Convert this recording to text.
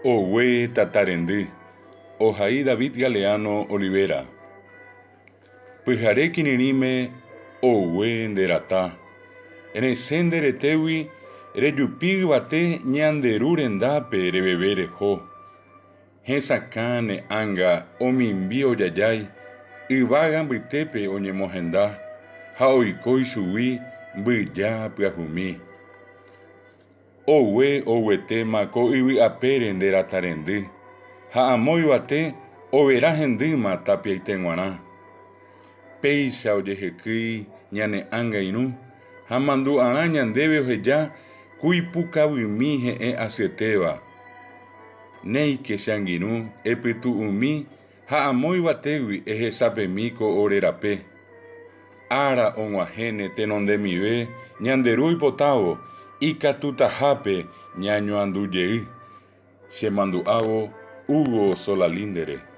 Ogue tata rendy, ohai David Galeano Olivera. Pyhare kirirĩme ogue nde rata. Resẽ nde retégui rejupi yvate ñande Ru rendápe reveve reho. Hesakã ne ánga omimbi ojajái, yvága mbytépe oñemohenda ha oiko ichugui mbyja pyahumi. Ogue oguetéma ko yvy apére nde rata rendy, ha amo yvate overa hendýma tapiaite g̃uarã. Péicha ojehekýi ñane ánga irũ ha mandu'arã ñandéve oheja ku ipukavymi he'ẽ asyetéva. Néike che angirũ epytu'umi ha amo yvatégui ehesapemi ko ore rape. Ára og̃uahẽne tenondemive ñande Ru oipotávo ikatutahápe ñañoandu jey. Chemandu'ávo Hugo Solalinde-re.